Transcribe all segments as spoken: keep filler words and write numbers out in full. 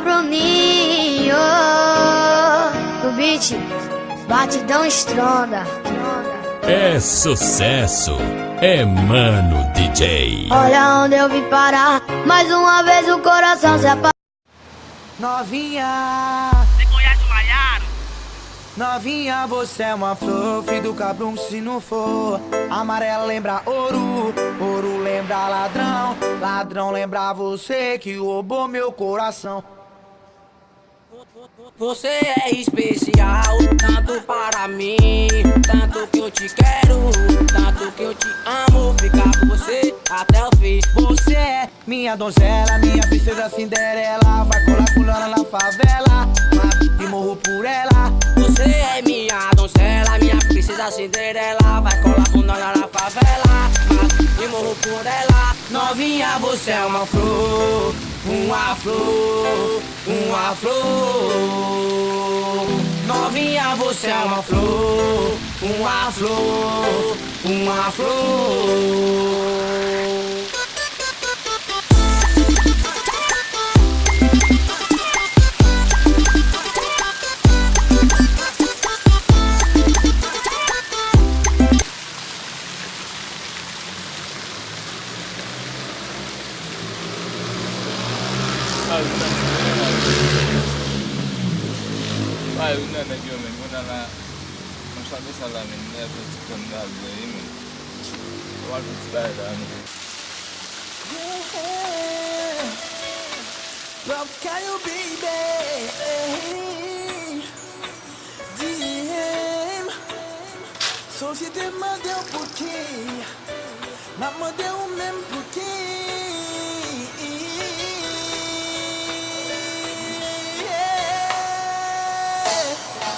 Bruninho, o beat, batidão estronda. É sucesso, é Mano D J. Olha onde eu vim parar, mais uma vez o coração se apaixona. Novinha. Novinha, você é uma flor, fui do cabrum se não for. Amarelo lembra ouro, ouro lembra ladrão, ladrão lembra você que roubou meu coração. Você é especial, tanto para mim, tanto que eu te quero, tanto que eu te amo, ficar com você até o fim. Você é minha donzela, minha princesa Cinderela, vai colar com nós na favela, mata e morro por ela. Você é minha donzela, minha princesa Cinderela, vai colar com nós na favela, mata e morro por ela. Novinha, você é uma flor, uma flor, uma flor. Novinha, você é uma flor, uma flor, uma flor. Ay, ou nan nèg yo, men, mwen nan la, mwen chante sa la, men, lè fè ti kòn la, men, mwen pral fè ti bagay la, men. Yeah. Love Kayo, baby. D M. Sosyete mande w pou ki? M ap mande ou menm pou ki?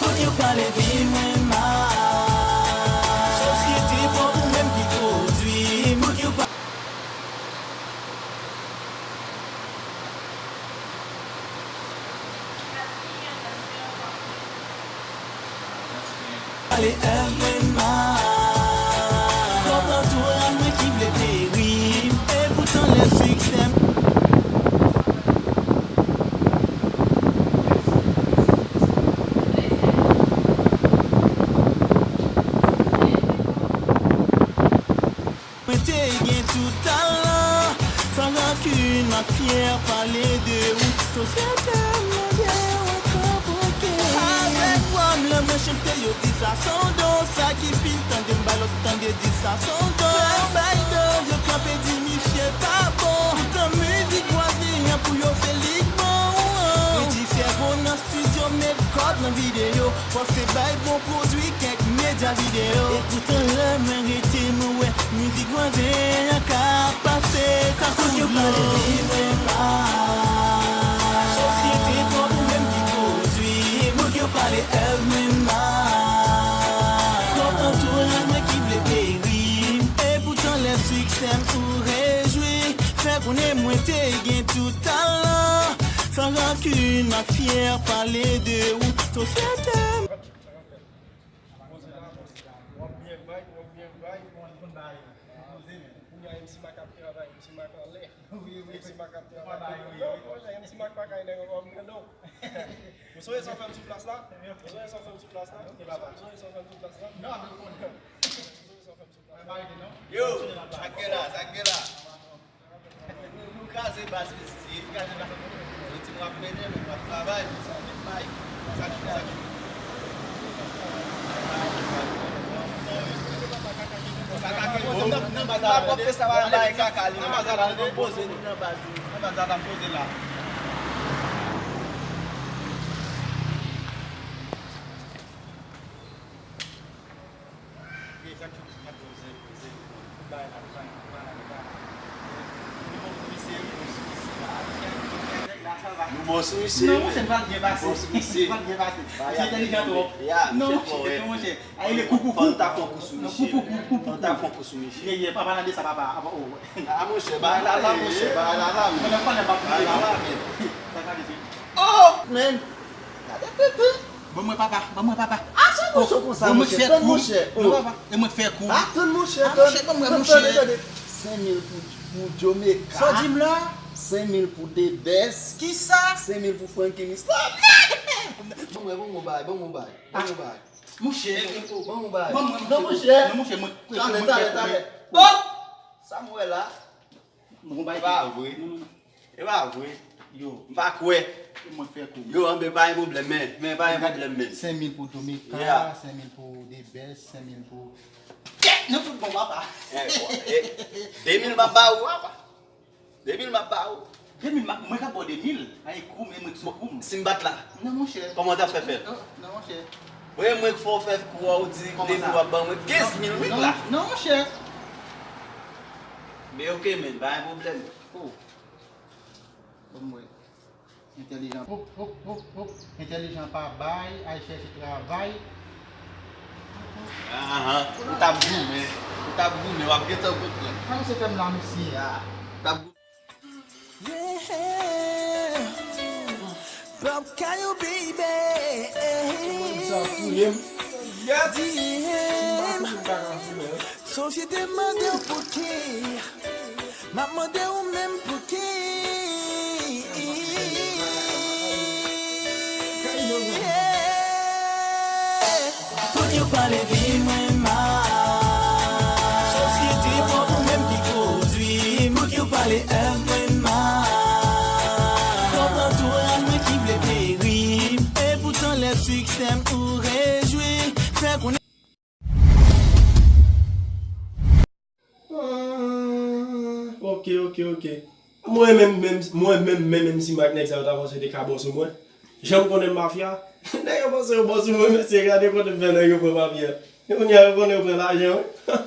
Pou ki w pale vi mwen mal? Sosyete pa ou menm ki pwodui. Pou ki w pa Pale F M A. Kòb antouraj mwen ki vle peri. Epoutan lè siksè m. Mwen te gen tout talan, san rankin, m ap fyè pale de ou. Sosyete m mande w ankò pou ki? Avèk vwa m, lè mwen chante, yo di sa s on don. Sa ki fin tande m, bay lòt tande, di sa s on don. Lè m bay do, yo kanpe, di misye pa bon. Poutan mizik vwazen an pou yo fè li k bon. Mwen di sèvo nan estidyo, met kòd nan videyo. Fòse bay bon pwodui kèk medya videyo. Epoutan lè mwen rete, mwen wè mizik vwazen an ka pase tankou dlo. Pou ki w pale vi mwen mal? Sosyete pa ou menm ki pwodui. Pou ki w pale èv mwen mal? Kòb antouraj mwen ki vle peri. Epoutan lè siksè m ou rejwi. Fè konnen mwen te gen tout talan. San rankin, m ap fyè pale de ou. Sosyete m. W ap byen vibe, w ap byen vibe. Kounye a M C Mac ap travay, M C Mac anlè. M C Mac ap travay. Non, monchè, M C Mac pa ka nèg ankò, m tande w. Ou sonje sa w fè m sou plas la? Ou sonje sa w fè m sou plas la? Ou sonje sa w fè m sou plas la? Ou sonje sa w fè m sou plas la? Yo, sa k gen la, sa k gen la? Nou kraze baz mesye, nou kraze baz. Yo di m w ap mennen, men w ap travay, men sa w met bay. Sa ki, sa ki. Kaka ke nan, nan baz la, nan baz la, nan poze, nan baz la, nan poze la. Nou bon sou misye. Non, monchè, nou pral byen pase. Bon sou misye. Nou pral byen pase. Misye entèlijan twòp. Non, monchè, non, monchè. Ayi, le kou pou kou. Fò n ta fè yon kou sou misye. Non, kou pou kou, kou pou kou. Fò n ta fè yon kou sou misye. Ye, ye, pa pale de sa, papa. Ah, monchè, bagay la la, monchè, bagay la la, men. Bagay la la, men. Sa ka di. Oh, man. Gade tete. Ban mwen papa, ban mwen papa. Ah, se mouche konsa, mouche, tann mouche. Non, papa, e mwen fè kou. Ah, tann mouche, ah, tann, mouche, ban mwen, tann, mouche. Tann, tann, tann. Senk mil pou, pou Jamaica. Sa w di m la? Senk mil pou Debès. Kisa? Senk mil pou Francky Misla. Ban mwen, ban mwen bay, ban mwen bay, ban mwen bay. Mouche. Ban mwen bay. Ban mwen, non, mouche. Non, mouche, mwen. Talè, talè, talè. Bon! Sa m wè la. Mwen bay. E pa vre. E pa vre. Yo. M pa kwè. Mwen fè kou. Yo, anben, pa gen pwoblèm, men. Men, pa gen pwoblèm, men. Senk mil pou Domica, senk mil pou Debès, senk mil pou. Kèt, nou fout bon, papa. De mil m ap ba ou, papa. De mil m ap ba ou. De mil, mwen ka ba w de mil. Ay, kou, men mwen ki sou kou m. Si m bat la. Non, monchè. Kòman w t ap fè fè l? Non, monchè. Wi, mwen k fè w fè kou a, ou di de mil w ap ban mwen kenz mil, wi, la. Non, monchè. Men oke, men, pa gen pwoblèm. Oh. Bon, mwen. Entèlijan. Hop, hop, hop, hop. Entèlijan pa bay, al chèche travay. Ahan, ou t ap goumen. Ou t ap goumen, w ap gentan konprann. Sa misye fè m la, mesye a? Ou t ap goumen. Yeah. Pop Kayo, baby. Sa touye m. D M. Sosyete mande w pou ki. M ap mande ou menm pou ki. Pou ki w pale vi mwen mal. Sosyete pran ou menm ki pwodui m. Pou ki w pale èv mwen mal. Kòm antouraj mwen ki vle peri. Epoutan lè siksè m ou rejwi. Fè konnen. Ah, oke, oke, oke. Mwen menm, menm, mwen menm, menm, menm si m ak nèg sa yo ta panse te ka bon sou mwen. Jan m konnen mafya, nèg yo panse yo bon sou mwen, mesye, gade kote m fè nèg yo pran papye. Kounye a, yo konnen yo pran lajan, wi.